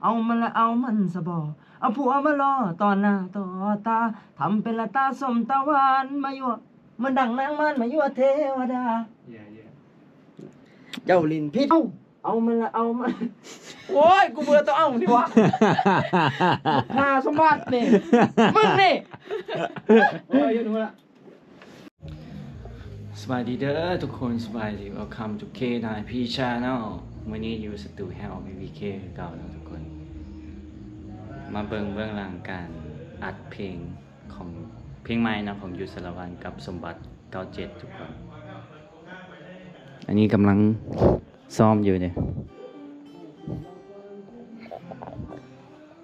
ເອົາມັນລະເອົາມັນຊະບໍ ເອົາຜົວມາລໍຕໍ່ໜ້າຕໍ່ຕາ ທຳເປັນລະຕາສົ້ມຕາຫວານມາຍົວ ເໝືອນດັ່ງນາງມານມາຍົວເທວະດາ. ເຈົ້າຫຼິ້ນຜິດ ເອົາ ເອົາມັນລະເອົາມັນ ໂອ້ຍ ກູເບື່ອໂຕເອົານີ້ຫວາ ຫາສົມບັດນີ້ ມຶງນີ້ ໂອ້ຍ ຢູ່ຫັ້ນລະ. ສະບາຍດີເດີທຸກຄົນ ສະບາຍດີ Welcome to ເຄ ນາຍພີ Channel ມື້ນີ້ຢູ່ສະຕູແຮວ ວີ ວີ ເຄ ຄືເກົ່າເນາະທຸກຄົນ ມາເບິ່ງເບື້ອງຫຼັງການອັດເພງຂອງ ເພງໃໝ່ເນາະ ຂອງຢູດ ສາລະວັນ ກັບສົມບັດ ເກົ້າເຈັດ ທຸກຄົນ. ອັນນີ້ກຳລັງຊ້ອມຢູ່ເດ້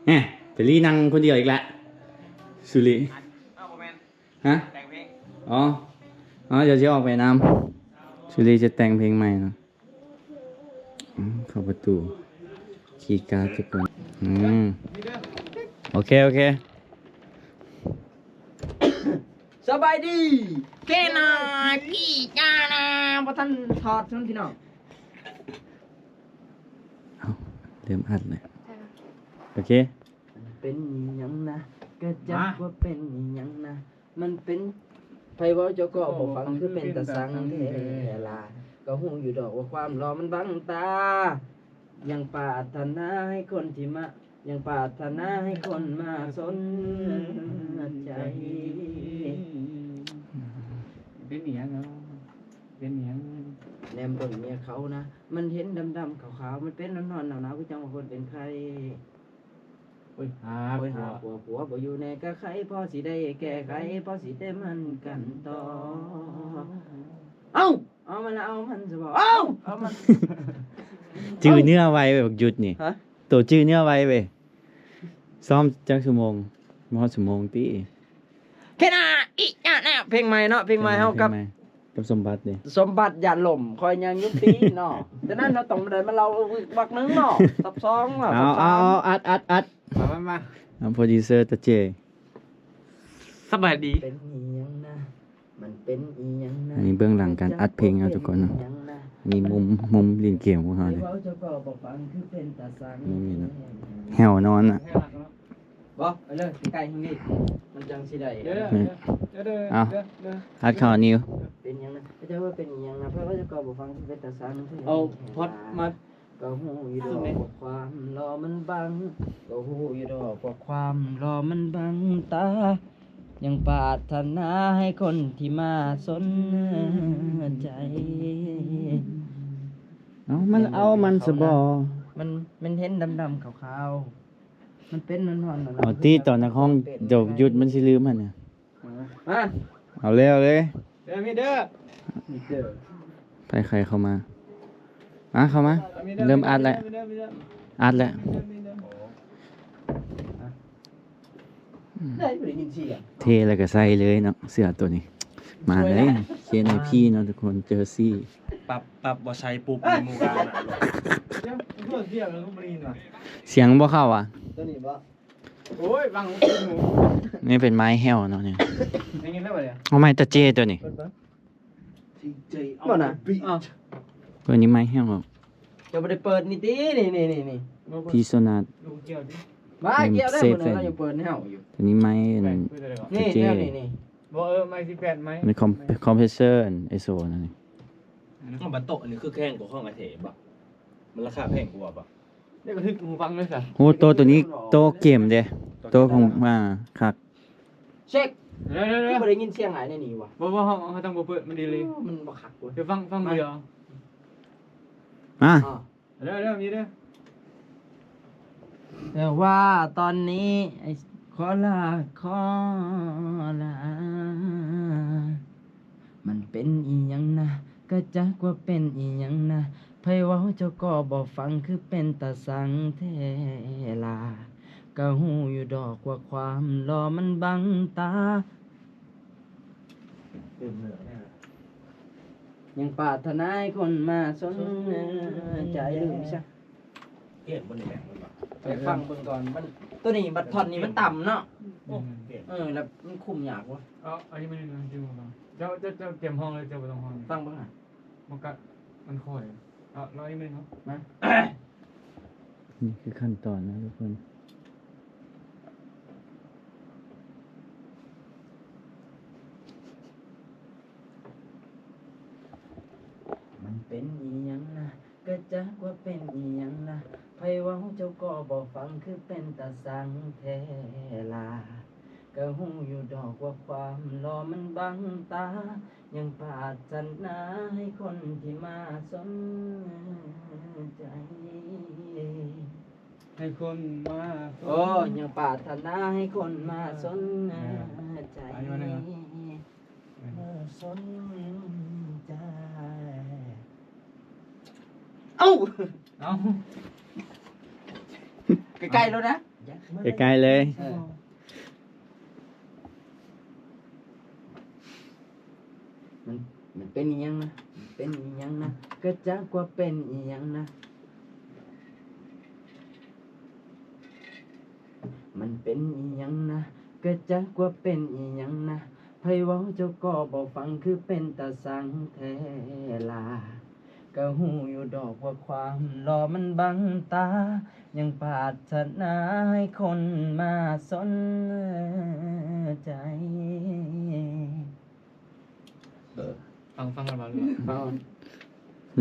ແຮະ ໄປລີ່ນັ່ງຄົນດຽວອີກລະ ສຸລີ. ຮະ ແຕ່ງເພງ ອໍ ອໍ ດຽວຊິອອກໄປນຳ ສຸລີຈະແຕ່ງເພງໃໝ່ເນາະ. ອືມ ເຂົ້າປະຕູ ຄີກາດທຸກຄົນ ອືມ ໂອເຄ ໂອເຄ ສະບາຍດີ ເຄນາ ກີການາ ບໍ່ທັນຖອດຊັ້ນພີ່ນ້ອງ ເອົ້າ ເລີ່ມອັດແລ້ວ ໂອເຄ ມັນເປັນອີ່ຫຍັງນະ ກະຈັກວ່າເປັນອີ່ຫຍັງນະ ມັນເປັນ ໃຜເວົ້າເຈົ້າກໍບໍ່ຟັງ ຄືເປັນຕາຊັງແທ້ລະ ກໍຮູ້ຢູ່ດອກວ່າຄວາມຫຼໍ່ມັນບັງຕາ ຍັງປາດຖະໜາໃຫ້ຄົນທີ່ມາ ຍັງປາດຖະໜາໃຫ້ຄົນມາສົນໃຈ ເປັນອີ່ຫຍັງເນາະ ເປັນອີ່ຫຍັງ ແນມເບິ່ງເມຍເຂົານະ ມັນເຫັນດຳໆຂາວໆ ມັນເປັນຮ້ອນໆໜາວໆ ຄືຈັ່ງວ່າຄົນເປັນໄຂ້. ໂອ້ຍ ຫາ ໂອ້ຍ ຫາຜົວ ຜົວ ຜົວບໍ່ຢູ່ແນ່ກະໄຄ ພໍຊິໄດ້ແກ້ໄຂ ພໍຊິໄດ້ໝັ້ນກັນຕໍ່ ເອົ້າ ເອົາມັນລະເອົາມັນຊະບໍ ເອົ້າ ເອົາມັນ ຈື່ເນື້ອໄວເວີຍ ບັກຢຸດນີ້ ຮະ ໂຕຈື່ເນື້ອໄວເວີຍ ຊ້ອມຈັກຊົ່ວໂມງ ບໍ່ຮອດຊົ່ວໂມງຕິ. ເຄນາ ອີກ ຍາ ນາ ເພງໃໝ່ເນາະ ເພງໃໝ່ເຮົາກັບ ເພງໃໝ່ ກັບສົມບັດເດ້ ສົມບັດ ຢ່າລົມ ຂ້ອຍຍັງຢູ່ຕີເນາະ ສະນັ້ນເຮົາຕ້ອງໄດ້ມາເລົ່າອີກວັກໜຶ່ງເນາະ ຊັບຊ້ອນເນາະ ເອົາ ເອົາ ອັດ ອັດ ອັດ ມາ ມາ ມາ ເອົາ ໂປຣດິວເຊີຕາເຈ ສະບາຍດີ ເປັນອີ່ຫຍັງນະ ມັນເປັນອີ່ຫຍັງນະ ອັນນີ້ເບື້ອງຫຼັງການອັດເພງເນາະທຸກຄົນເນາະ ອັນນີ້ມຸມ ມຸມຫຼິ້ນເກມຂອງເຮົາເດ້ ເວົ້າເຈົ້າກໍບໍ່ຟັງ ຄືເປັນຕາຊັງ ມຸມນີ້ເນາະ ແຫ້ວນອນນະ. ບໍ່ ເອົາເລີຍ ໃກ້ໆ ແຮງດີ ມັນຈັ່ງຊິໄດ້ ເດີ ເດີ ເດີ ເດີ ເອົາ ເດີ ເດີ ອັດເຂົ້ານີ້ ເປັນຫຍັງນະ ເຈົ້າວ່າເປັນອີ່ຫຍັງນະ ເພາະວ່າເຈົ້າກໍບໍ່ຟັງ ເປັນຕາຊັງ ເອົາພອດມາ ກໍຮູ້ຢູ່ດອກວ່າຄວາມຫຼໍ່ມັນບັງ ກໍຮູ້ຢູ່ດອກວ່າຄວາມຫຼໍ່ມັນບັງຕາ ຍັງປາດຖະໜາໃຫ້ຄົນທີ່ມາສົນໃຈ ເອົາ ມັນເອົາມັນຊະບໍ ມັນ ມັນເຫັນດຳໆຂາວໆ ມັນເປັນຮ້ອນໆ ເອົາຕິ ຕອນນັກຮ້ອງເຈົ້າຢຸດມັນຊິລືມຫັ້ນນະ ມາ ເອົາແລ້ວເລີຍ ເດີ ມີເດີ ມີເດີ ໃຜໆເຂົ້າມາ ມາ ເຂົ້າມາ ເລີ່ມອັດແລ້ວ ອັດແລ້ວ ໄດ້ບໍ່ໄດ້ຍິນສຽງ ເທແລ້ວກໍໃສ່ເລີຍເນາະ ເສື້ອໂຕນີ້ ມາເລີຍ ເຄນາຍພີເນາະທຸກຄົນ ເຈີຊີ ປັບ ປັບບໍ່ໃສ່ປຸບ ໃນໝູ່ບ້ານນະ ສຽງ ສຽງບໍ່ເຂົ້າຫວາ ໂຕນີ້ບໍ່ ໂອ້ຍ ວາງ ນີ້ເປັນໄມ້ແຫ້ວເນາະນີ້ ໄດ້ຍິນແລ້ວບໍ່ນີ້ ເອົາໄມ້ຕາເຈ້ຕົວນີ້ ບໍ່ນະ ເປີດນີ້ໄມ້ແຫ້ວ ເຈົ້າບໍ່ໄດ້ເປີດນີ້ຕິ ນີ້ໆໆ ພີໂຊນາດ ມາກ່ຽວໄດ້ບໍ່ ເຮົາຍັງເປີດໃຫ້ເຮົາຢູ່ ຕົວນີ້ໄມ້ອັນ ນີ້ ຕາເຈ້ ນີ້ໆ ບໍ່ ເອີ ໄມ້ສິບແປດ ໄມ້ ນີ້ຄອມ ຄອມເພຣສເຊີ ອັນ ເອສໂອ ນັ້ນນີ້ ມັນບັດໂຕະ ອັນນີ້ຄືແພງກວ່າຂອງອາເທບໍ່ ມັນລາຄາແພງກວ່າບໍ່ ດຽວກໍຖືກຫູຟັງເລີຍຊະ ໂອ້ ໂຕ ໂຕນີ້ໂຕເກມເດ້ ໂຕຂອງ ອ່າ ຄັກ ເຊັກ ເດີໆໆ ຄືບໍ່ໄດ້ຍິນສຽງອ້າຍໃນນີ້ຫວາ ບໍ່ ບໍ່ ເຮົາ ເຮົາຕ້ອງບໍ່ເປີດ ມັນດີເລີຍ ໂອ້ ມັນບໍ່ຄັກເວີຍ ດຽວຟັງ ຟັງດຽວ ມາ ເດີໆ ມີເດີ ແຕ່ວ່າຕອນນີ້ ຂໍລາ ຂໍລາ ມັນເປັນອີ່ຫຍັງນະ ກະຈັກວ່າເປັນອີ່ຫຍັງນະ ໃຜເວົ້າເຈົ້າກໍບໍ່ຟັງ ຄືເປັນຕາຊັງແທ້ລະ ກະຮູ້ຢູ່ດອກວ່າຄວາມຫຼໍ່ມັນບັງຕາ ຍັງປາດຖະໜາໃຫ້ຄົນມາສົນໃຈ ລືມຊະ. ເກມບໍ່ໄດ້ແບ່ງມັນບໍ່ ໄປຟັງເບິ່ງກ່ອນ ມັນ ໂຕນີ້ບັດທ່ອນນີ້ມັນຕ່ຳເນາະ ໂອ້ ເກມ ເອີ ແລ້ວມັນຄຸມຍາກເວີຍ ເອົາ ອັນນີ້ມັນຢູ່ ເຈົ້າ ເຈົ້າ ເຈົ້າກຽມຮ້ອງເລີຍ ເຈົ້າບໍ່ຕ້ອງຮ້ອງ ຟັງເບິ່ງຫາ ມັນກະ ມັນຄ່ອຍ ເອົາ ລອງອີກມື້ເນາະ ມາ ນີ້ຄືຂັ້ນຕອນນະທຸກຄົນ. ມັນເປັນອີ່ຫຍັງນະ ກະຈັກວ່າເປັນອີ່ຫຍັງນະ ໃຜເວົ້າເຈົ້າກໍບໍ່ຟັງ ຄືເປັນຕາຊັງແທ້ລະ. ກະຮູ້ຢູ່ດອກວ່າຄວາມຫຼໍ່ມັນບັງຕາ ຍັງປາດຖະໜາໃຫ້ຄົນທີ່ມາສົນໃຈ ໃຫ້ຄົນມາສົນ ໂອ້ ຍັງປາດຖະໜາໃຫ້ຄົນມາສົນໃຈ ເອີ ອັນນີ້ວ່າແນວໃດ? ເອີ ສົນໃຈ ເອົ້າ ເອົ້າ ໃກ້ໆໂລດນະ ໃກ້ໆເລີຍ ເອີ. ມັນ ມັນເປັນອີ່ຫຍັງນະ ມັນເປັນອີ່ຫຍັງນະ ກະຈັກວ່າເປັນອີ່ຫຍັງນະ ມັນເປັນອີ່ຫຍັງນະ ກະຈັກວ່າເປັນອີ່ຫຍັງນະ ໃຜເວົ້າເຈົ້າກໍບໍ່ຟັງ ຄືເປັນຕາຊັງແທ້ລະ. ກະຮູ້ຢູ່ດອກວ່າຄວາມຫຼໍ່ມັນບັງຕາ ຍັງປາດຖະໜາໃຫ້ຄົນມາສົນໃຈ. ຟັງ ຟັງກ່ອນບໍ່ ຫຼືວ່າ ຟັງ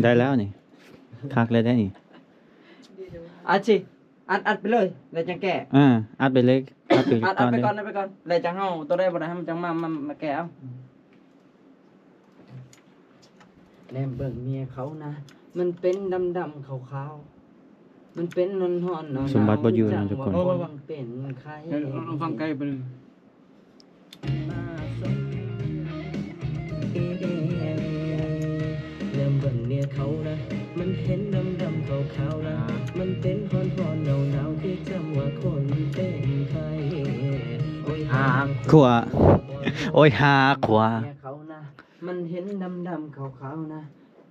ໄດ້ແລ້ວນີ້ ຄັກແລ້ວໄດ໋ນີ້ ອາຊິ ອັດ ອັດໄປເລີຍ ແລ້ວຈັ່ງແກ້ ເອີ ອັດໄປເລີຍ ອັດໄປ ອັດ ອັດໄປກ່ອນ ອັດໄປກ່ອນ ແລ້ວຈັ່ງເຮົາ ໂຕໃດບໍ່ໄດ້ ເຮົາຈັ່ງມາ ມາ ມາແກ້ເອົາ. ແນມເບິ່ງເມຍເຂົານະ ມັນເປັນດຳໆຂາວໆ ມັນເປັນຮ້ອນໆໜາວໆ ສົມບັດບໍ່ຢູ່ນະທຸກຄົນ ເປັນໄຂ້ ເອີ ເອົາຟັງໄກໄປເລີຍ. ແນມເບິ່ງເມຍເຂົານະ ມັນເຫັນດຳໆຂາວໆນະ ມັນເປັນຮ້ອນໆໜາວໆ ຄືຈັ່ງວ່າຄົນເປັນໄຂ້ ໂອ້ຍ ຫາຂວາ ໂອ້ຍ ຫາຂວາ ເມຍເຂົານະ ມັນເຫັນດຳໆຂາວໆນະ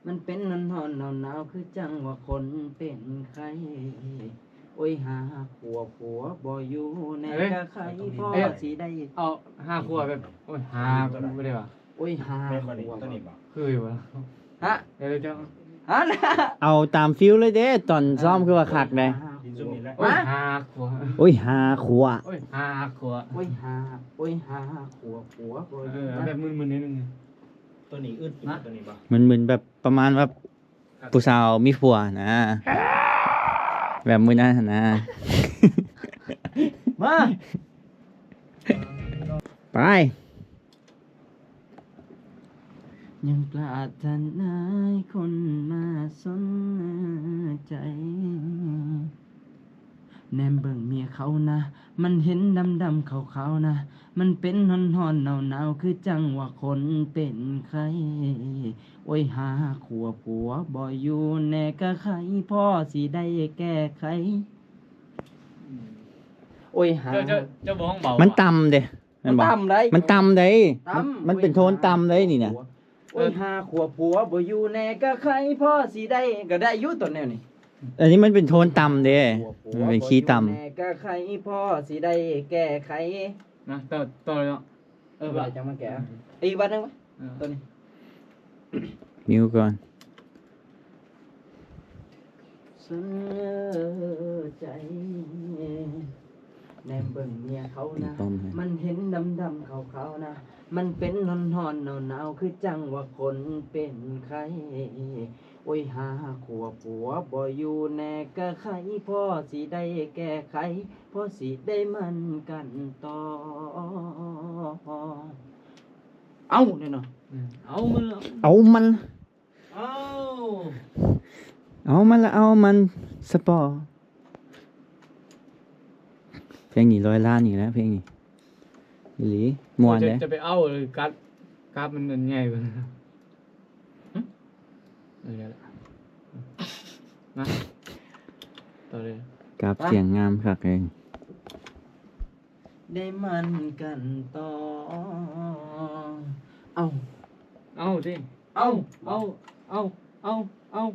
ມັນເປັນຮ້ອນໆໜາວໆ ຄືຈັ່ງວ່າຄົນເປັນໄຂ້ ໂອ້ຍ ຫາຂົວຜົວບໍ່ຢູ່ແນ່ ເອີ ກະໄຄພໍຊິໄດ້ ເອົາ ຫາຂົວແບບ ໂອ້ຍ ຫາ ບໍ່ໄດ້ວ່າ ໂອ້ຍ ຫາ ແມ່ນບໍ່ນີ້ ຕົວນີ້ບໍ່? ຄືຢູ່ບໍ່? ຮະ? ເອີ ເຈົ້າ ຮະ? ເອົາຕາມຟີວເລີຍເດ້ ຕອນຊ້ອມຄືວ່າຄັກເດ້ ໂອ້ຍ ຫາຂົວ ໂອ້ຍ ຫາຂົວ ໂອ້ຍ ຫາຂົວ ໂອ້ຍ ຫາ ໂອ້ຍ ຫາຂົວຜົວບໍ່ຢູ່ ເອີ ແບບມຶນໆໜ້ອຍໜຶ່ງ ຕົວນີ້ອຶດຢູ່ ຕົວນີ້ບໍ່? ມຶນໆແບບປະມານວ່າ ຜູ້ສາວມີຜົວນະ ແບບມື້ນັ້ນຫັ້ນນະ ມາ ໄປ ຍັງປາດຖະໜາໃຫ້ຄົນມາສົນໃຈ ແນມເບິ່ງເມຍເຂົານະ ມັນເຫັນດຳໆຂາວໆນະ ມັນເປັນຮ້ອນໆໜາວໆ ຄືຈັ່ງວ່າຄົນເປັນໄຂ້ ໂອ້ຍ ຫາຂົວຜົວບໍ່ຢູ່ແນ່ ກະໄຄພໍຊິໄດ້ແກ້ໄຂ ໂອ້ຍ ຫາ ເຈົ້າ ເຈົ້າ ເຈົ້າບໍ່ຮ້ອງເບົາ ມັນຕ່ຳເດ້ ແມ່ນບໍ່? ມັນຕ່ຳໄດ໋ ມັນຕ່ຳໄດ໋ ມັນ ມັນເປັນໂທນຕ່ຳໄດ໋ນີ້ນະ ໂອ້ຍ ຫາຂົວຜົວບໍ່ຢູ່ແນ່ ກະໄຄພໍຊິໄດ້ ກະໄດ້ຢູ່ຕົວແນວນີ້ ອັນນີ້ມັນເປັນໂທນຕ່ຳເດ້ ມັນເປັນຄີຕ່ຳ ກະໄຄພໍຊິໄດ້ແກ້ໄຂ ນະ ຕໍ່ ຕໍ່ເລີຍເນາະ ເອີ ວ່າຈັ່ງມາແກ້ ອີກບາດໜຶ່ງ ເອີ ຕົວນີ້ ມິວກ່ອນ ສົນໃຈ ແນມເບິ່ງເມຍເຂົານະ ມັນເຫັນດຳໆຂາວໆນະ ມັນເປັນຮ້ອນໆໜາວໆ ຄືຈັ່ງວ່າຄົນເປັນໄຂ້ ໂອ້ຍ ຫາຂົວຜົວບໍ່ຢູ່ແນ່ ກະໄຄພໍຊິໄດ້ແກ້ໄຂ ພໍຊິໄດ້ໝັ້ນກັນຕໍ່ ເອົາແນ່ນອນ ເອົາມັນ ເອົາມັນ ເອົາ ເອົາມັນລະເອົາມັນສະປອ ເພງນີ້ຮ້ອຍລ້ານອີກແລ້ວ ເພງນີ້ ອີ່ຫຼີ ມ່ວນເດ້ ຈະ ຈະໄປເອົາ ກາບ ກາບມັນ ມັນໃຫຍ່ເບິ່ງ ຫຶ ເອົາແລ້ວລະ ມາ ຕໍ່ເລີຍ ກາບສຽງງາມຄັກເລີຍ. ໄດ້ໝັ້ນກັນຕໍ່ ເອົາ ເອົາຕິ ເອົາ ເອົາ ເອົາ ເອົາ ເອົາ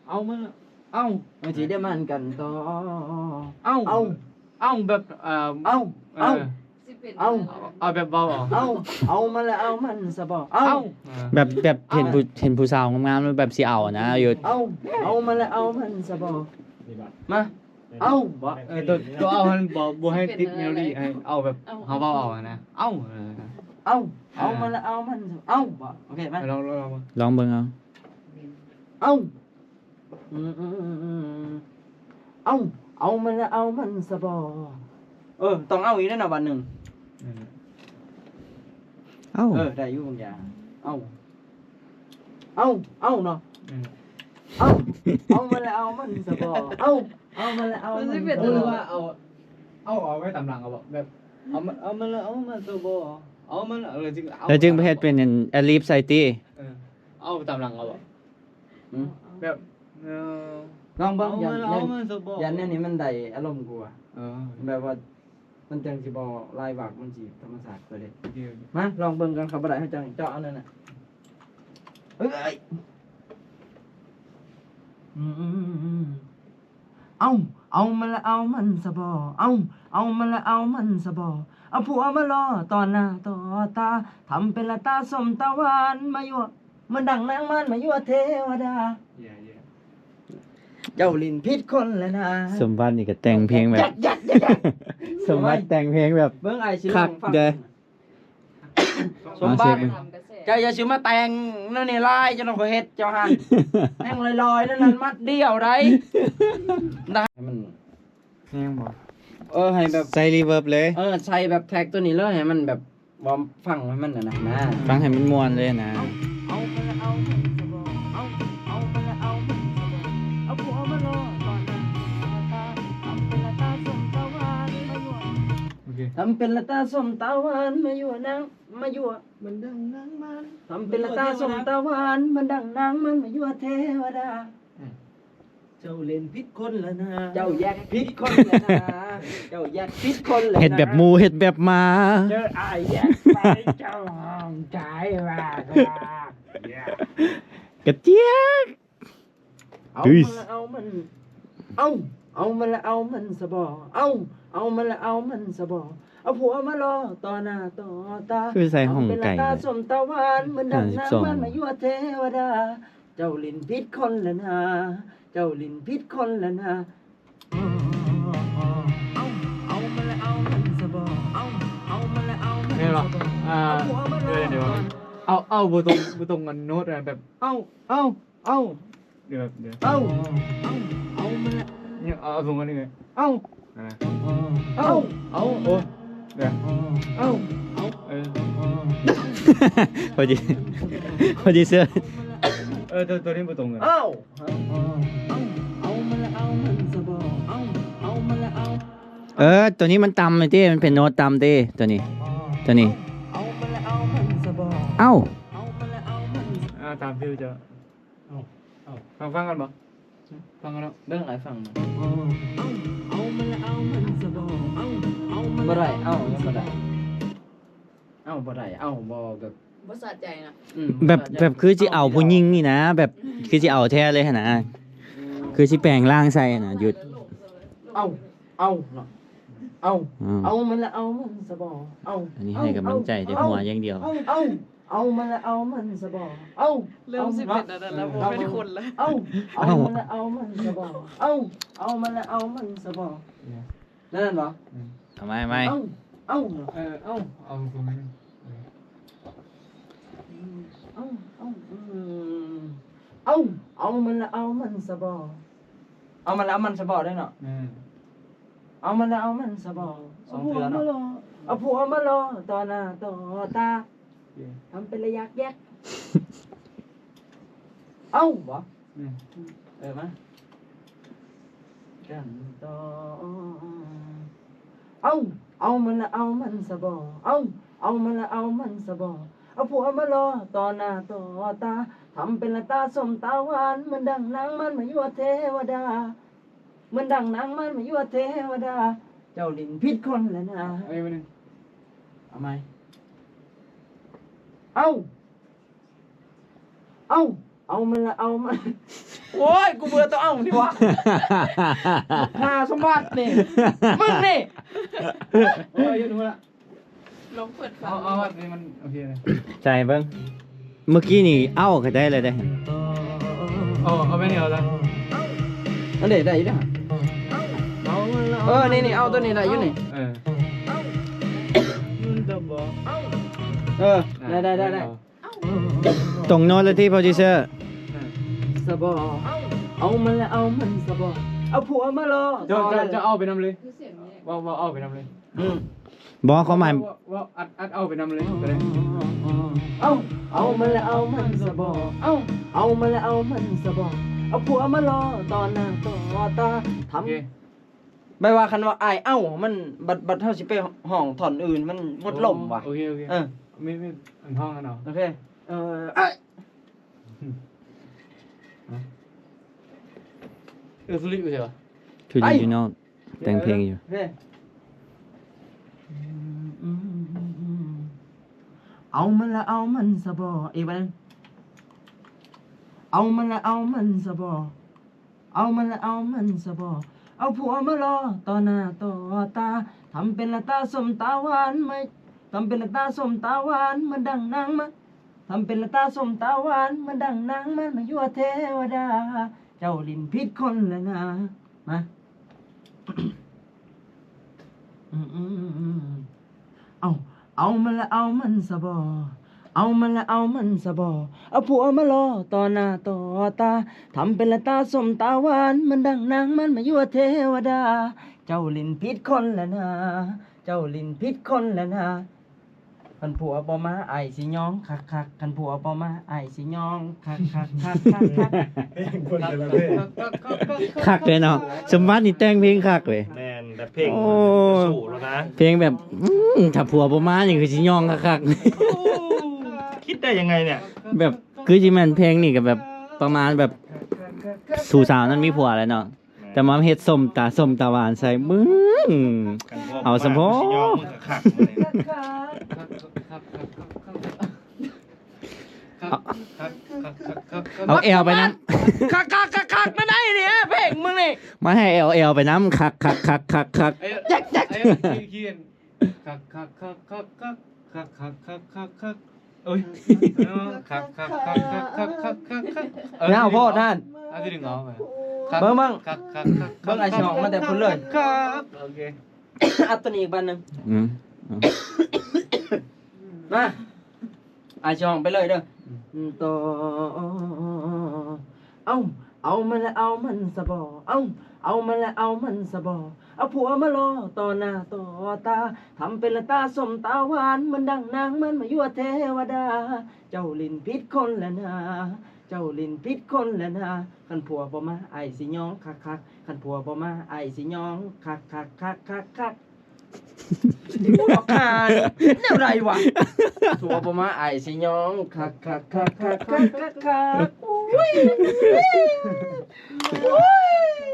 ເອົາມັນ ເອົາ ເອົາ ຊິໄດ້ໝັ້ນກັນຕໍ່ ເອົາ ເອົາ ເອົາ ແບບ ເອີ ເອົາ ເອົາ ເອີ ເອົາ ເອົາແບບເບົາ ເອົາ ເອົາ ເອົາມັນລະເອົາມັນສະບໍ ເອົາ ເອົາ ແບບ ແບບເຫັນຜູ້ ເຫັນຜູ້ສາວງາມໆ ແລ້ວແບບຊິເອົານະ ຢູ່ ເອົາ ເອົາມັນລະເອົາມັນສະບໍ ມາ ເອົ້າ ບໍ່ ເອີ ຕົວ ຕົວເອົ້າຫັ້ນບໍ່ ບໍ່ໃຫ້ຕິດເມໂລດີ ໃຫ້ເອົ້າແບບເຮົາເວົ້າເອົານະ ເອົ້າ ເອີ ເອົ້າ ເອົາມາລະເອົາມັນ ເອົ້າ ບໍ່ ໂອເຄ ມາ ລອງ ລອງ ລອງເບິ່ງ ລອງເບິ່ງ ເອົາ ອືມ ອືມ ອືມ ອືມ ເອົ້າ ເອົາມາລະເອົາມັນຊະບໍ່ ເອີ ຕ້ອງເອົາອີກແລ້ວນະບາດໜຶ່ງ ເອົ້າ ເອີ ໄດ້ຢູ່ບາງຢ່າງ ເອົ້າ ເອົ້າ ເອົ້າເນາະ ອືມ ເອົ້າ ເອົາມາລະເອົາມັນຊະບໍ່ ເອົ້າ ເອົາມາລະເອົາມັນຊະບໍ່ ເອົາ ເອົາໄວ້ຕາມຫຼັງເອົາບໍ່ ແບບ ເອົາມາ ເອົາມາລະເອົາມັນຊະບໍ່ ເອົາມາລະ ແລ້ວຈຶ່ງ ແລ້ວຈຶ່ງໄປເຮັດເປັນອັນ ແອັດລິບໃສ່ຕິ ເອີ ເອົາຕາມຫຼັງເອົາບໍ່ ອືມ ແບບ ເອີ ລອງເບິ່ງ ຢ້ານ ຢ້ານແນວນີ້ມັນໄດ້ອາລົມກວ່າ ເອີ ແບບວ່າ ມັນຈັ່ງຊິບໍ່ຫຼາຍວາກ ມັນຊິທຳມະຊາດໄປເລີຍ ໂອເຄ ໂອເຄ ມາລອງເບິ່ງກັນ ຄັນບໍ່ໄດ້ເຮົາຈັ່ງເຈາະເອົານັ້ນນະ ເອີຍ ອືມ ເອົາ ເອົາມາລະເອົາມັນຊະບໍ່ ເອົາ ເອົາມາລະເອົາມັນຊະບໍ່ ເອົາຜົວມາລໍຕໍ່ໜ້າຕໍ່ຕາ ທຳເປັນລະຕາສົ້ມຕາຫວານມາຍົວ ມັນດັງນາງມານມາຍົວເທວະດາ ເຈົ້າຫຼິ້ນຜິດຄົນລະນາ ສົມບັດນີ້ກໍແຕ່ງເພງແບບ ສົມບັດແຕ່ງເພງແບບ ເບິ່ງອ້າຍຊິລອງຟັງ ຄັກເດີ ສົມບັດ ເອົາເຊັກເບິ່ງ ເຈົ້າຢ່າຊິມາແຕ່ງແນວນີ້ຫຼາຍ ເຈົ້າຕ້ອງເຮັດເຈົ້າຫັ້ນ ແຕ່ງລອຍໆ ນັ້ນມັດດຽວໃດ ມັນແຮງບໍ່ ເອີ ໃຫ້ແບບ ໃສ່ຣີເວີບເລີຍ ເອີ ໃສ່ແບບແທຣັກຕົວນີ້ເລີຍ ໃຫ້ມັນແບບ ບໍ່ຟັງໃຫ້ມັນອັນນັ້ນນະ ຟັງໃຫ້ມັນມ່ວນເລີຍນະ ເອົາ ເອົາມາລະເອົາມັນຊະບໍ່ ເອົາ ເອົາມາລະເອົາມັນຊະບໍ່ ເອົາຜົວມາລໍຕໍ່ໜ້າຕໍ່ຕາ ທຳເປັນລະຕາສົ້ມຕາຫວານມາຍົວ ໂອເຄ ທຳເປັນລະຕາສົ້ມຕາຫວານມາຍົວນາງ ມາຍົວ ມັນດັງນາງມານ ທຳເປັນລະຕາສົ້ມຕາຫວານ ມັນດັງນາງມານມາຍົວເທວະດາ ອືມ ເຈົ້າຫຼິ້ນຜິດຄົນລະນາ ເຈົ້າຢາກຜິດຄົນລະນາ ເຈົ້າຢາກຜິດຄົນລະນາ ເຮັດແບບໝູ ເຮັດແບບໝາ ເຈີອ້າຍຢາກໄປເຈົ້າຫ້ອງກາຍວ່າ ກະຈຽກ ເອົາມາລະເອົາມັນ ເອົາ ເອົາມາລະເອົາມັນຊະບໍ່ ເອົາ ເອົາມາລະເອົາມັນຊະບໍ່ ເອົາຜົວມາລໍຕໍ່ໜ້າຕໍ່ຕາ ຄືໃສ່ຫ້ອງໄກ ທຳເປັນລະຕາສົ້ມຕາຫວານ ມັນດັງນາງມານມາຍົວເທວະດາ ເຈົ້າຫຼິ້ນຜິດຄົນລະນາ ເຈົ້າຫຼິ້ນຜິດຄົນລະນາ ເອົາ ເອົາມາລະເອົາມັນຊະບໍ່ ເອົາ ເອົາມາລະເອົາມັນຊະບໍ່ ແມ່ນບໍ່ ອ່າ ເອົາຜົວມາລໍ ເອີ ດຽວ ເອົາ ເອົາບໍ່ຕົງ ບໍ່ຕົງອັນໂນ້ດນະ ແບບ ເອົາ ເອົາ ເອົາ ດຽວ ດຽວ ເອົາ ເອົາ ເອົາມັນລະ ເອົາ ເອົາ ເອົາ ເອົາ ເອົາ ໂອ້ ເອົາ ເອົາ ເອີ ພໍດີ ພໍດີເຊີ ເອີ ຕົວ ຕົວນີ້ບໍ່ຕົງເລີຍ ເອົາ ເອົາ ເອົາມັນລະ ເອົາມັນຊະບໍ່ ເອົາ ເອົາມັນລະ ເອົາ ເອີ ຕົວນີ້ມັນຕ່ຳຕິ ມັນເປັນໂນ້ດຕ່ຳຕິ ຕົວນີ້ ຕົວນີ້ ເອົາມັນລະ ເອົາມັນຊະບໍ່ ເອົາ ເອົາມັນລະ ເອົາມັນ ອ່າ ຕາມຟີວເຈົ້າ ເອົາ ເອົາ ຟັງ ຟັງກັນບໍ່? ຟັງກັນເນາະ ເບິ່ງອ້າຍຟັງ ເອົາ ເອົາມັນລະເອົາມັນຊະບໍ່ ເອົາ ເອົາມັນ ບໍ່ໄດ້ ເອົາ ຍັງບໍ່ໄດ້ ເອົາ ບໍ່ໄດ້ ເອົາ ບໍ່ແບບ ບໍ່ສະໃຈນະ ອືມ ແບບ ບໍ່ສະໃຈ ແບບຄືຊິເອົາຜູ້ຍິງນີ້ນະ ແບບ ອືມ ຄືຊິເອົາແທ້ເລີຍຫັ້ນນະ ອືມ ຄືຊິແປງຮ່າງໃສ່ຫັ້ນນະ ຢຸດ ເອົາ ເອົາເນາະ ເອົາ ເອົາມັນລະເອົາມັນຊະບໍ່ ເອົາ ອັນນີ້ໃຫ້ກຳລັງໃຈແຕ່ຫົວຢ່າງດຽວ ເອົາ ເອົາ ເອົາມັນລະເອົາມັນຊະບໍ່ ເອົາ ເລີ່ມຊິເປັນອັນນັ້ນລະ ບໍ່ແມ່ນຄົນລະ ເອົາ ເອົາມັນລະເອົາມັນຊະບໍ່ ເອົາ ເອົາມັນລະເອົາມັນຊະບໍ່ ນັ້ນບໍ່ ອືມ ເອົາໃໝ່ ເອົາໃໝ່ ເອົາ ເອົາ ເອີ ເອົາ ເອົາຕົງນີ້ ເອີ ເອົາ ເອົາ ອືມ ເອົາ ເອົາມັນລະເອົາມັນຊະບໍ່ ເອົາມັນລະເອົາມັນຊະບໍ່ໄດ້ເນາະ ອືມ ເອົາມັນລະເອົາມັນຊະບໍ່ ສອງເທື່ອເນາະ ເອົາຜົວມາລໍ ເອົາຜົວມາລໍຕໍ່ໜ້າຕໍ່ຕາ ໂອເຄ ທຳເປັນລະຢາກແຢກ ເອົ້າ ບໍ່ ອືມ ເອີ ມາ ກັນຕໍ່ ເອົ້າ ເອົາມັນລະເອົາມັນຊະບໍ່ ເອົ້າ ເອົາມັນລະເອົາມັນຊະບໍ່ ເອົາຜົວມາລໍຕໍ່ໜ້າຕໍ່ຕາ ທຳເປັນລະຕາສົ້ມຕາຫວານ ເໝືອນດັ່ງນາງມານມາຍົວເທວະດາ ເໝືອນດັ່ງນາງມານມາຍົວເທວະດາ ເຈົ້າຫຼິ້ນຜິດຄົນແລ້ວນາ ເອົາໃໝ່ ເອົາ ເອົ້າ ເອົາມັນລະ ເອົາມັນ ໂອ້ຍ ກູເບື່ອໂຕເອົານີ້ຫວາ ຫາສົມບັດນີ້ ມຶງນີ້ ໂອ້ຍ ຢູ່ຫັ້ນລະ ລອງເປີດຟັງ ເອົາ ເອົາ ອັນນີ້ມັນໂອເຄເລີຍ ໃສ່ເບິ່ງ ເມື່ອກີ້ນີ້ເອົ້າກໍໄດ້ແລ້ວເດ້ ເອົາ ເອົາແບບນີ້ເອົາລະ ອັນນີ້ໄດ້ຢູ່ເດ້ ເອົ້າ ເອີ ນີ້ໆ ເອົາໂຕນີ້ໄດ້ຢູ່ນີ້ ເອີ ເອີ ໄດ້ໆໆໆ ຕົງໂນ້ດແລ້ວທີ່ໂປຣດິວເຊີ ສະບໍ ເອົາມັນລະເອົາມັນສະບໍ ເອົາຜົວມາລໍ ເຈົ້າ ເຈົ້າ ເຈົ້າເອົາໄປນຳເລີຍ ເວົ້າ ເວົ້າເອົາໄປນຳເລີຍ ອືມ ບໍ່ ຄວາມໝາຍ ເວົ້າ ເວົ້າ ເວົ້າ ອັດ ອັດເອົາໄປນຳເລີຍກໍໄດ້ ເອົາ ເອົາມັນລະເອົາມັນສະບໍ ເອົາ ເອົາມັນລະເອົາມັນສະບໍ ເອົາຜົວມາລໍຕໍ່ໜ້າຕໍ່ຕາ ທຳ ໂອເຄ ແບບວ່າຄັນວ່າອ້າຍເອົາ ມັນ ບັດ ບັດເຮົາຊິໄປຮ້ອງທ່ອນອື່ນ ມັນໝົດລົມວ່າ ໂອເຄ ໂອເຄ ເອີ ມີ ມີອັນຮ້ອງກັນເອົາ ໂອເຄ ເອີ ເອີ ສຸລິຢູ່ໃສວະ? ຄືດີຢູ່ເນາະ ແຕ່ງເພງຢູ່ ເອີ ເອົາມັນລະເອົາມັນສະບໍ ອີກບາດໜຶ່ງ ເອົາມັນລະເອົາມັນສະບໍ ເອົາມັນລະເອົາມັນສະບໍ ເອົາຜົວມາລໍຕໍ່ໜ້າຕໍ່ຕາ ທຳເປັນລະຕາສົ້ມຕາຫວານ ມາ ທຳເປັນລະຕາສົ້ມຕາຫວານ ມາດັງນາງມາ ທຳເປັນລະຕາສົ້ມຕາຫວານ ມາດັງນາງມາ ມາຍົວະເທວະດາ ເຈົ້າຫຼິ້ນຜິດຄົນລະນາ ມາ ອືມ ເອົາ ເອົາມັນລະເອົາມັນສະບໍ ເອົາມັນລະເອົາມັນສະບໍ ເອົາຜົວມາລໍຕໍ່ໜ້າຕໍ່ຕາ ທຳເປັນລະຕາສົ້ມຕາຫວານ ມັນດັງນາງມັນມາຍົວະເທວະດາ ເຈົ້າຫຼິ້ນຜິດຄົນລະນາ ເຈົ້າຫຼິ້ນຜິດຄົນລະນາ ຄັນຜົວບໍ່ມາອ້າຍຊິຍ້ອງຄັກໆ ຄັນຜົວບໍ່ມາອ້າຍຊິຍ້ອງຄັກໆໆໆໆ ເພງຄົນແຕ່ລະເພງ ຄັກເລີຍເນາະ ສົມບັດນີ້ແຕ່ງເພງຄັກເລີຍ ແມ່ນ ແບບເພງ ໂອ້ ສູ້ແລ້ວນະ ເພງແບບ ອືມ ຖ້າຜົວບໍ່ມານີ້ຄືຊິຍ້ອງຄັກໆ ຄິດໄດ້ຍັງໄງເນຍ ແບບຄືຊິແມ່ນເພງນີ້ກໍແບບປະມານແບບ ສູ່ສາວນັ້ນມີຜົວແລ້ວເນາະ ແມ່ນ ແຕ່ມາເຮັດສົ້ມຕາ ສົ້ມຕາຫວານໃສ່ ບຶ້ງ ເອົາສະໂພ ເອົາແອວໄປນຳ ຄັກໆໆໆ ມັນໄດ້ນີ້ເພງມຶງນີ້ ມາໃຫ້ແອວ ແອວໄປນຳ ຄັກໆໆໆໆ ເອີ ຈັກໆ ຄັກໆໆໆ ຄັກໆໆໆ ໂອ້ຍ ຄັກໆໆໆໆ ຍາວໂພດຫັ້ນ ເອົາຊິດຶງເອົາໄປ ຄັກ ເບິ່ງໆ ຄັກໆໆໆ ເບິ່ງອ້າຍຊິອອກມາແຕ່ພຸ້ນເລີຍ ຄັກ ໂອເຄ ອັດຕົວນີ້ອີກບາດໜຶ່ງ ອືມ ມາ ອ້າຍຊິຮ້ອງໄປເລີຍເດີ ອືມ ໂຕ ເອົາ ເອົາມັນລະເອົາມັນສະບໍ ເອົາ ເອົາມັນລະເອົາມັນສະບໍ ເອົາຜົວມາລໍຕໍ່ໜ້າຕໍ່ຕາ ທຳເປັນລະຕາສົ້ມຕາຫວານ ມັນດັງນາງມັນມາຍົວະເທວະດາ ເຈົ້າຫຼິ້ນຜິດຄົນລະນາ ເຈົ້າຫຼິ້ນຜິດຄົນລະນາ ຄັນຜົວບໍ່ມາອ້າຍຊິຍ້ອງຄັກໆ ຄັນຜົວບໍ່ມາອ້າຍຊິຍ້ອງຄັກໆໆໆໆ ອູ້ ບັກຫ່າ ແນວໃດວະ? ຜົວບໍ່ມາອ້າຍຊິຍ້ອງຄັກໆໆໆໆ ອຸ້ຍ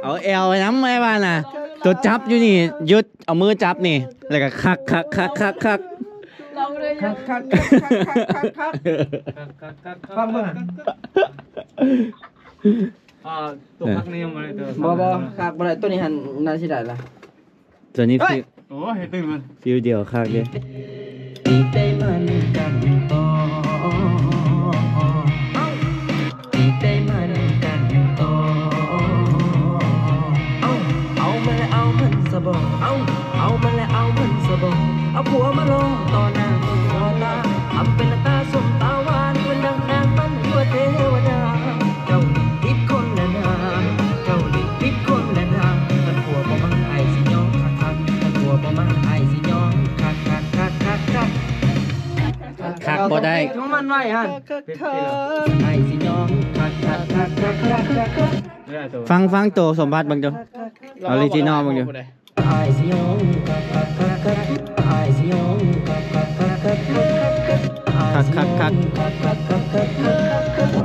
ເອົາແອວໄປນຳ ອ້າຍວ່ານະ ໂຕຈັບຢູ່ນີ້ ຢຸດ ເອົາມືຈັບນີ້ ແລ້ວກໍຄັກໆໆໆໆ ຄັກໆໆໆໆ ຟັງເບິ່ງ ອ່າ ຕົວຄັກນີ້ຍັງບໍ່ໄດ້ ບໍ່ ບໍ່ ຄັກບໍ່ໄດ້ ຕົວນີ້ຫັ້ນໜ້າຊິໄດ້ລະ ຕົວນີ້ ໂອ້ຍ ຕື່ມມັນ ຟີວດຽວຄັກເດ້ ໄດ້ມານຳກັນຕໍ່ ໄດ້ມານຳກັນຕໍ່ ເອົາ ເອົາມັນລະເອົາມັນສະບໍ ເອົາ ເອົາມັນລະເອົາມັນສະບໍ ເອົາຜົວມາລໍຕໍ່ໜ້າຕໍ່ຕາ ທຳເປັນລະຕາສົ້ມຕາຫວານ ເປັນດັ່ງນາງມັນຢູ່ເທວະດາ ເຈົ້າຜິດຄົນລະນາ ເຈົ້າຜິດຄົນລະນາ ຄັນຜົວບໍ່ມາອ້າຍຊິຍ້ອງຄັກໆ ຄັນຜົວບໍ່ມາອ້າຍຊິຍ້ອງຄັກໆໆໆ ຄັກບໍ່ໄດ້ ຂອງມັນໄວ້ຫັ້ນ ອ້າຍຊິຍ້ອງຄັກໆ ຟັງ ຟັງໂຕສົມບັດເບິ່ງດູ ອໍຣິຈິນອລເບິ່ງດູ ອ້າຍຊິຍ້ອງຄັກໆໆ ອ້າຍຊິຍ້ອງຄັກໆ ຄັກ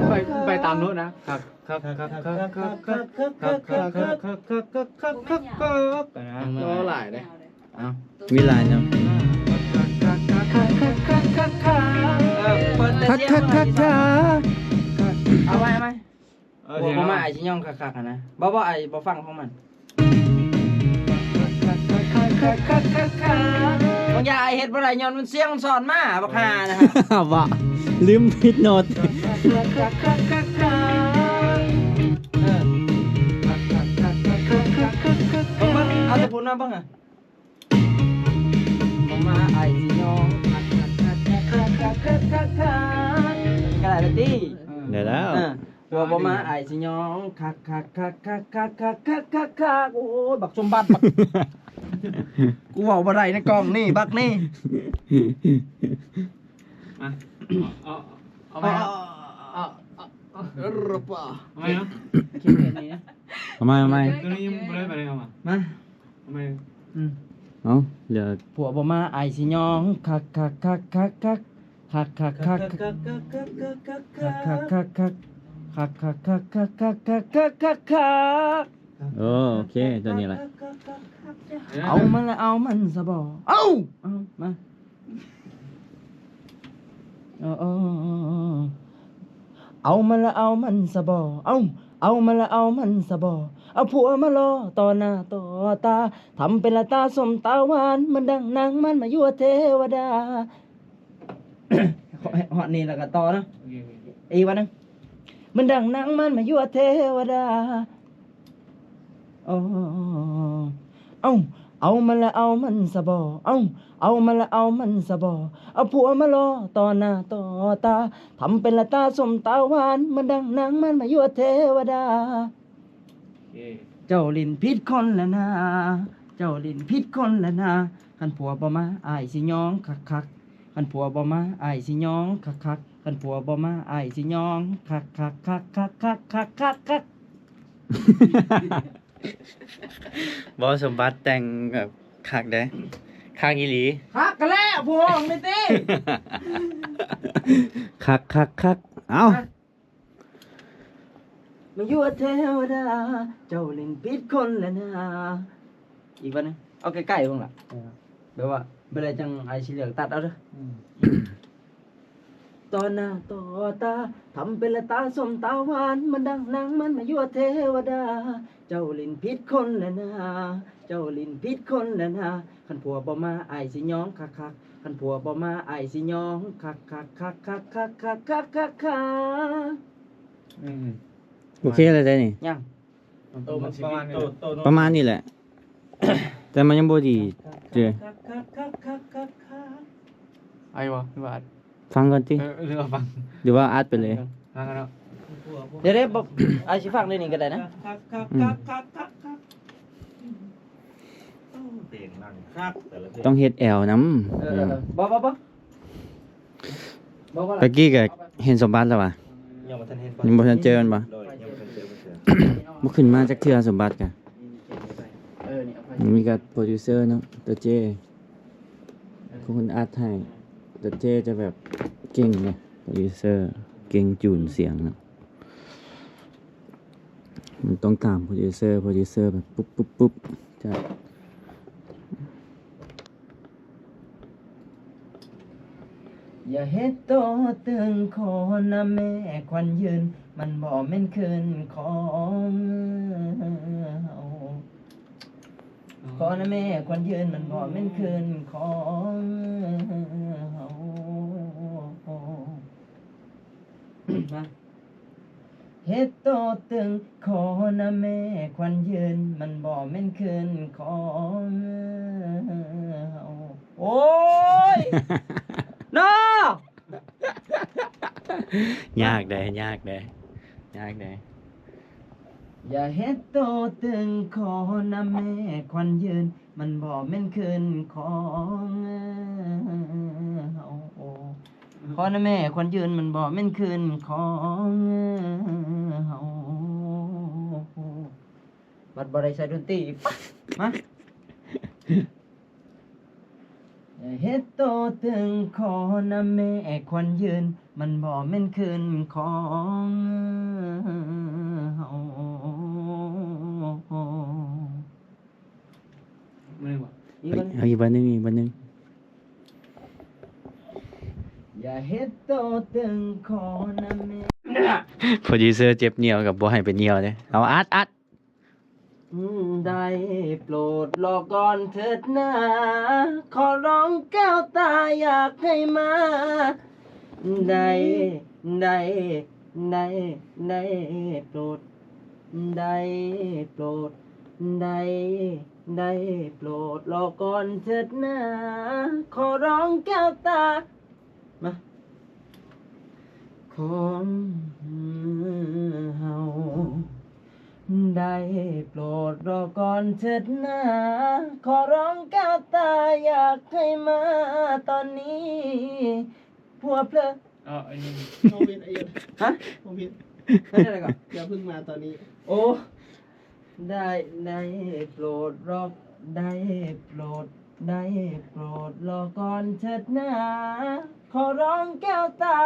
ໆ ໄປ ໄປຕາມໂນ້ດນະ ຄັກ ຄັກ ຄັກ ຄັກ ຄັກ ຄັກ ຄັກ ໂອ້ ຫຼາຍເດ້ ເອົ້າ ມີຫຼາຍເນາະ ຄັກ ຄັກ ຄັກ ເອົາໄວ້ ເອົາໄວ້ ເອີ ບໍ່ ບໍ່ມາ ອ້າຍຊິຍ້ອງຄັກໆຫັ້ນນະ ບໍ່ ບໍ່ ອ້າຍບໍ່ຟັງຂອງມັນ ບາງຢ່າງອ້າຍເຮັດບໍ່ໄດ້ ຍ້ອນມັນສຽງມັນສອນມາ ບັກຫ່ານະ ວ່າລືມຜິດໂນ້ດ ເອີ ເອົາແຕ່ຜູ້ ມາເບິ່ງອະ ບໍ່ມາອ້າຍຊິຍ້ອງຄັກໆໆໆໆ ກະໄດ້ລະຕິ ໄດ້ແລ້ວ ເອີ ຜົວບໍ່ມາອ້າຍຊິຍ້ອງຄັກໆໆໆໆ ໂອ້ຍ ບັກສົມບັດ ບັກ ກູເວົ້າບໍ່ໄດ້ໃນກ້ອງນີ້ ບັກນີ້ ມາ ເອົາ ເອົາ ເອົາໃໝ່ເນາະ ເອີ ເອົາໃໝ່ເນາະ ເອົາໃໝ່ ເອົາໃໝ່ ໂຕນີ້ຍັງບໍ່ໄດ້ປານໃດ ເອົາມາ ມາ ເອົາໃໝ່ ອືມ ເອົາ ເຫຼືອ ຜົວບໍ່ມາອ້າຍຊິຍ້ອງຄັກໆໆໆ ຄັກໆໆ ຄັກໆໆ ຄັກໆໆ ເອີ ໂອເຄ ໂຕນີ້ແຫຼະ ເອົາມັນລະເອົາມັນຊະບໍ ເອົາ ເອົາ ມາ ເອົາ ເອົາມັນລະເອົາມັນຊະບໍ ເອົາ ເອົາມັນລະເອົາມັນຊະບໍ ເອົາຜົວມາລໍຕໍ່ໜ້າຕໍ່ຕາ ທຳເປັນລະຕາສົ້ມຕາຫວານ ມັນດັ່ງນາງມານມາຍົວເທວະດາ ຮອດນີ້ແລ້ວກໍຕໍ່ເນາະ ອີກວັນໜຶ່ງ ມັນດັ່ງນາງມານມາຍົວເທວະດາ ໂອ້ ເອົາ ເອົາມັນລະເອົາມັນຊະບໍ ເອົາ ເອົາມັນລະເອົາມັນຊະບໍ ເອົາຜົວມາລໍຕໍ່ໜ້າຕໍ່ຕາ ທຳເປັນລະຕາສົ້ມຕາຫວານ ມັນດັ່ງນາງມານມາຍົວເທວະດາ ເຈົ້າຫຼິ້ນຜິດຄົນລະນາ ເຈົ້າຫຼິ້ນຜິດຄົນລະນາ ຄັນຜົວບໍ່ມາອ້າຍຊິຍ້ອງຄັກໆ ຄັນຜົວບໍ່ມາອ້າຍຊິຍ້ອງຄັກໆ ຄັນຜົວບໍ່ມາອ້າຍຊິຍ້ອງຄັກໆໆໆໆ ບໍ່ ສົມບັດແຕ່ງແບບຄັກເດ້ ຄັກອີ່ຫຼີ ຄັກກະແລ້ວ ຜູ້ຮ້ອງນີ້ຕິ ຄັກໆໆ ເອົ້າ ມາຍົວເທວະດາ ເຈົ້າຫຼິ້ນຜິດຄົນລະນາ ອີກວັນໜຶ່ງ ເອົາໃກ້ໆເບິ່ງລະ ແບບວ່າ ບໍ່ໄດ້ຈັ່ງອ້າຍຊິເລືອກຕັດເອົາເດີ ອືມ ຕໍ່ໜ້າຕໍ່ຕາ ທຳເປັນລະຕາສົ້ມຕາຫວານ ມັນດັ່ງນາງມານມາຍົວເທວະດາ ເຈົ້າຫຼິ້ນຜິດຄົນລະນາ ເຈົ້າຫຼິ້ນຜິດຄົນລະນາ ຄັນຜົວບໍ່ມາອ້າຍຊິຍ້ອງຄັກໆ ຄັນຜົວບໍ່ມາອ້າຍຊິຍ້ອງຄັກໆໆໆໆ ອືມ ໂອເຄແລ້ວເດ້ນີ້ ຍັງ ໂຕມັນຊິບິດໂຕ ໂຕ ປະມານນີ້ແຫຼະ ແຕ່ມັນຍັງບໍ່ດີເດ ໄອວະ ຫຼືວ່າອັດ ຟັງກ່ອນຕິ ເອີ ຫຼືວ່າຟັງ ຫຼືວ່າອັດໄປເລີຍ ຟັງກັນເນາະ ດຽວເດ້ ອ້າຍຊິຟັງເລີຍນີ້ກໍໄດ້ນະ ອືມ ເພງຫຼັງຄັກແຕ່ລະເພງ ຕ້ອງເຮັດແອວນຳ ເອີ ເອີ ບໍ່ ບໍ່ ບໍ່ ຕະກີ້ກະເຫັນສົມບັດແລ້ວຫວາ ຍັງບໍ່ທັນເຫັນ ຍັງບໍ່ທັນເຈີມັນບໍ່ ໂດຍ ຍັງບໍ່ທັນເຈີ ບໍ່ຂຶ້ນມາຈັກເທື່ອສົມບັດກະ ເອີ ນີ້ເອົາໄປ ມີກະໂປຣດິວເຊີເນາະ ໂຕເຈ້ ເອີ ເປັນຄົນອັດໃຫ້ ໂຕເຈ້ຈະແບບເກັ່ງເດ້ ໂປຣດິວເຊີ ເກັ່ງຈູນສຽງເນາະ ມັນຕ້ອງຕາມໂປຣດິວເຊີ ໂປຣດິວເຊີແບບປຸບໆໆ ຈະ ຢ່າເຮັດໂຕຕຶງ ຂໍນຳແມ່ຂວັນຍືນ ມັນບໍ່ແມ່ນຄືນຂອງເຮົາ ຂໍນຳແມ່ຂວັນຍືນ ມັນບໍ່ແມ່ນຄືນຂອງເຮົາ ມາ ເຮັດໂຕຕຶງ ຂໍນຳແມ່ຂວັນຍືນ ມັນບໍ່ແມ່ນຄືນຂອງເຮົາ ໂອ້ຍ ເນາະ ຍາກເດ້ ຍາກເດ້ ຍາກເດ້ ຢ່າເຮັດໂຕຕຶງ ຂໍນຳແມ່ຂວັນຍືນ ມັນບໍ່ແມ່ນຄືນຂອງເຮົາ ຂໍນຳແມ່ຂວັນຍືນ ມັນບໍ່ແມ່ນຄືນຂອງເຮົາ ບັດບໍ່ໄດ້ໃສ່ດົນຕີ ມາ ເຮັດໂຕຕຶງ ຂໍນຳແມ່ຂວັນຍືນ ມັນບໍ່ແມ່ນຄືນຂອງເຮົາ ມາເລີຍບໍ່ ອີກບັດໜຶ່ງ ເອົາອີກບັດໜຶ່ງ ອີກບັດໜຶ່ງ ຢ່າເຮັດໂຕຕຶງ ຂໍນຳແມ່ ໂປຣດິວເຊີເຈັບຍ່ຽວກໍບໍ່ໃຫ້ໄປຍ່ຽວເດ້ ເອົາອັດ ອັດ ໄດ້ໂປດລໍກ່ອນເຖີດນາ ຂໍຮ້ອງແກ້ວຕາຢາກໃຫ້ມາ ໄດ້ ໄດ້ ໄດ້ ໄດ້ໂປດ ໄດ້ໂປດ ໄດ້ ໄດ້ໂປດລໍກ່ອນເທີດນາ ຂໍຮ້ອງແກ້ວຕາ ມາ ຂອງເຮົາ ໄດ້ໂປດລໍກ່ອນເທີດນາ ຂໍຮ້ອງແກ້ວຕາ ຢາກໃຫ້ມາຕອນນີ້ ຜົວເຜີ ເອີ ອັນນີ້ ບໍ່ຜິດ ບໍ່ຜິດ ຮະ ບໍ່ຜິດ ເຮັດໄດ້ກໍ ຢ່າເພິ່ງມາຕອນນີ້ ໂອ້ ໄດ້ ໄດ້ໂປດລໍ ໄດ້ໂປດ ໄດ້ໂປດລໍກ່ອນເທີດນາ ຂໍຮ້ອງແກ້ວຕາ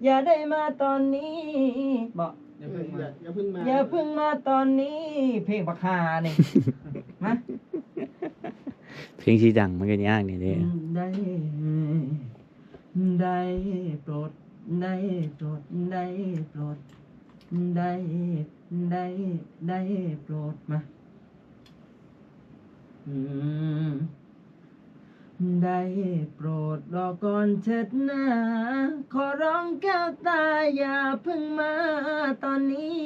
ຢ່າໄດ້ມາຕອນນີ້ ບໍ່ ຢ່າເພິ່ງມາ ຢ່າເພິ່ງມາ ຢ່າເພິ່ງມາຕອນນີ້ ເພງບັກຫ່ານີ້ ມາ ເພງຊິດັງມັນກໍຍາກນີ້ເດ້ ໄດ້ ໄດ້ໂປດ ໄດ້ໂປດ ໄດ້ໂປດ ໄດ້ ໄດ້ ໄດ້ໂປດ ມາ ອືມ ໄດ້ໂປດລໍກ່ອນເທີດນາ ຂໍຮ້ອງແກ້ວຕາ ຢ່າເພິ່ງມາຕອນນີ້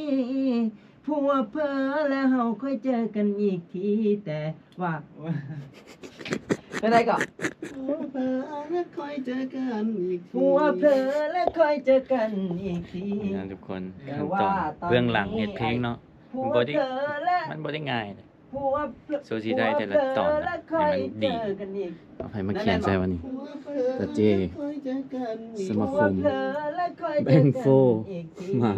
ຜົວເຜີແລ້ວເຮົາຄ່ອຍເຈີກັນອີກທີ ແຕ່ວ່າ ຈັ່ງໃດກໍ ຜົວເຜີແລ້ວຄ່ອຍເຈີກັນອີກທີ ຜົວເຜີແລ້ວຄ່ອຍເຈີກັນອີກທີ ນີ້ນະທຸກຄົນ ແຕ່ວ່າ ຂັ້ນຕອນເບື້ອງຫຼັງເຮັດເພງເນາະ ຜົວເຜີແລ້ວ ມັນບໍ່ໄດ້ ມັນບໍ່ໄດ້ງ່າຍເດ້ ຜົວເຜີ ສູ້ຊິໄດ້ແຕ່ລະຕອນນະ ໃຫ້ມັນດີ ເອົາໃຜມາຂຽນໃສ່ວະນີ້ ຕາເຈ້ ສະມາຄົມ ແບັງໂຟ ມາ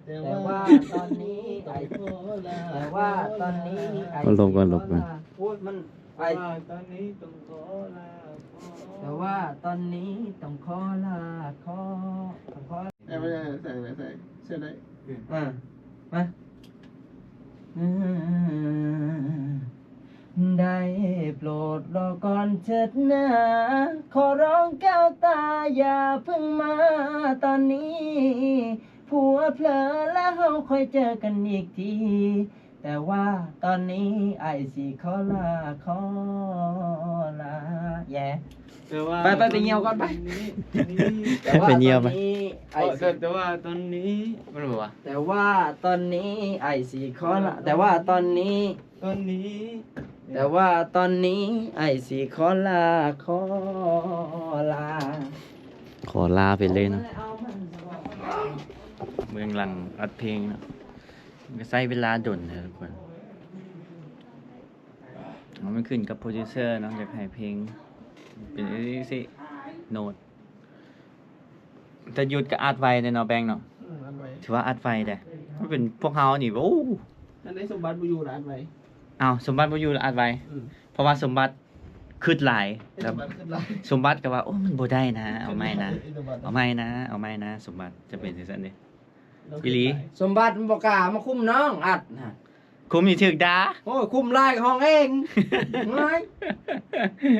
ແຕ່ວ່າຕອນນີ້ ແຕ່ວ່າຕອນນີ້ ເອົາລົບກ່ອນ ລົບກ່ອນ ໂອ້ຍ ມັນ ແຕ່ວ່າຕອນນີ້ຕ້ອງຂໍລາ ແຕ່ວ່າຕອນນີ້ຕ້ອງຂໍລາ ຂໍ ຂໍ ໃສ່ ໃສ່ ໃສ່ ໃສ່ໄດ້ ອ່າ ມາ ໄດ້ໂປດລໍກ່ອນເທີດນາ ຂໍຮ້ອງແກ້ວຕາ ຢ່າເພິ່ງມາຕອນນີ້ ຜົວເຜີແລ້ວເຮົາຄ່ອຍເຈີກັນອີກທີ ແຕ່ວ່າຕອນນີ້ອ້າຍຊິຂໍລາ ຂໍລາ ແຢ ແຕ່ວ່າ ໄປ ໄປ ໄປຍ່ຽວກ່ອນໄປ ແຕ່ວ່າ ໄປຍ່ຽວໄປ ຕອນນີ້ອ້າຍຊິ ແຕ່ວ່າຕອນນີ້ ແມ່ນບໍ່ວະ ແຕ່ວ່າຕອນນີ້ອ້າຍຊິຂໍລາ ແຕ່ວ່າຕອນນີ້ ຕອນນີ້ ແຕ່ວ່າຕອນນີ້ອ້າຍຊິຂໍລາ ຂໍລາ ຂໍລາໄປເລີຍເນາະ ເບື້ອງຫຼັງອັດເພງເນາະ ມັນກໍໃຊ້ເວລາດົນນະທຸກຄົນ ມັນຂຶ້ນກັບໂປຣດິວເຊີເນາະ ຢາກໃຫ້ເພງເປັນຈັ່ງຊີ້ ໂນດ ແຕ່ຢຸດກໍອັດໄວເດ້ເນາະ ແບງເນາະ ອືມ ອັດໄວ ຖືວ່າອັດໄວເດ້ ມັນເປັນພວກເຮົານີ້ ໂອ້ ອັນໃດສົມບັດບໍ່ຢູ່ລະອັດໄວ ອ້າວ ສົມບັດບໍ່ຢູ່ລະອັດໄວ ອືມ ເພາະວ່າສົມບັດຄຶດຫຼາຍ ເປັນສົມບັດຄຶດຫຼາຍ ສົມບັດກໍວ່າ ໂອ້ ມັນບໍ່ໄດ້ນະ ເອົາໃໝ່ນະ ເປັນສົມບັດ ເອົາໃໝ່ນະ ເອົາໃໝ່ນະ ສົມບັດຈະເປັນຈັ່ງຊັ້ນເດ້ ອີ່ຫຼີ ສົມບັດມັນບໍ່ກ້າມາຄຸມນ້ອງອັດນະ ຄຸມນີ້ຖືກດ່າ ໂອ້ຍ ຄຸມຫຼາຍກໍຮ້ອງເອງ ເອີຍ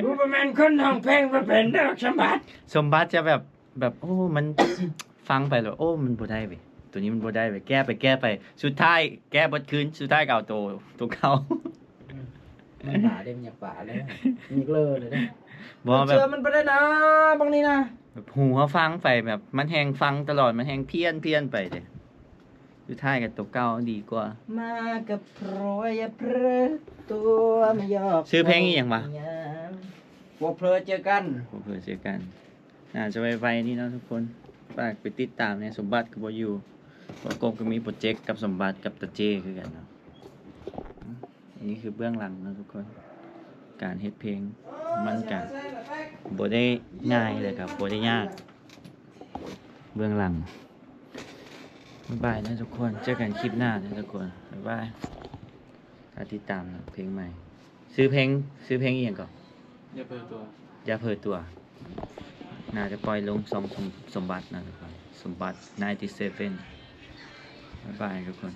ກູບໍ່ແມ່ນຄົນຮ້ອງເພງບໍ່ເປັນດອກ ສົມບັດ ສົມບັດຈະແບບ ແບບ ໂອ້ ມັນ ຟັງໄປແລ້ວ ໂອ້ ມັນບໍ່ໄດ້ເວີຍ ໂຕນີ້ມັນບໍ່ໄດ້ເວີຍ ແກ້ໄປແກ້ໄປ ສຸດທ້າຍແກ້ບໍ່ຄືນ ສຸດທ້າຍກໍເອົາໂຕ ໂຕເກົ່າ ມັນຫາເດ້ ມັນຢາກປາເລີຍ ມີເລີເລີຍເດ້ ບໍ່ ແບບ ເຊື່ອມັນບໍ່ໄດ້ນະ ບັກນີ້ນະ ແບບຫູເຮົາຟັງໄປ ແບບມັນແຮ່ງຟັງຕະຫຼອດ ມັນແຮ່ງພຽນໆໄປເດ້ ສຸດທ້າຍກໍໂຕເກົ່າດີກວ່າ ມາກັບພວກຢ່າເຜີຕົວມາຢອກ ຊື່ເພງອີ່ຫຍັງວະ ພວກເຜີເຈີກັນ ພວກເຜີເຈີກັນ ໜ້າຈະໄວໆນີ້ເນາະທຸກຄົນ ຝາກໄປຕິດຕາມແດ່ ສົມບັດກໍບໍ່ຢູ່ ບໍ່ກົບກໍມີໂປຣເຈັກກັບສົມບັດກັບຕາເຈ້ຄືກັນເນາະ ອັນນີ້ຄືເບື້ອງຫຼັງເນາະທຸກຄົນ ການເຮັດເພງມັນກະບໍ່ໄດ້ງ່າຍ ແລ້ວກະບໍ່ໄດ້ຍາກ ເບື້ອງຫຼັງ ບາຍບາຍນະທຸກຄົນ ເຈີກັນຄລິບໜ້ານະທຸກຄົນ ບາຍບາຍ ຖ້າຕິດຕາມເນາະ ເພງໃໝ່ ຊື່ເພງ ຊື່ເພງອີ່ຫຍັງເກາະ ຢ່າເຜີຕົວ ຢ່າເຜີຕົວ ໜ້າຈະປ່ອຍລົງຊ່ອງສົມ ສົມບັດນະທຸກຄົນ ສົມບັດ ໄນຕີ້ເຊເວັນ ບາຍບາຍທຸກຄົນ.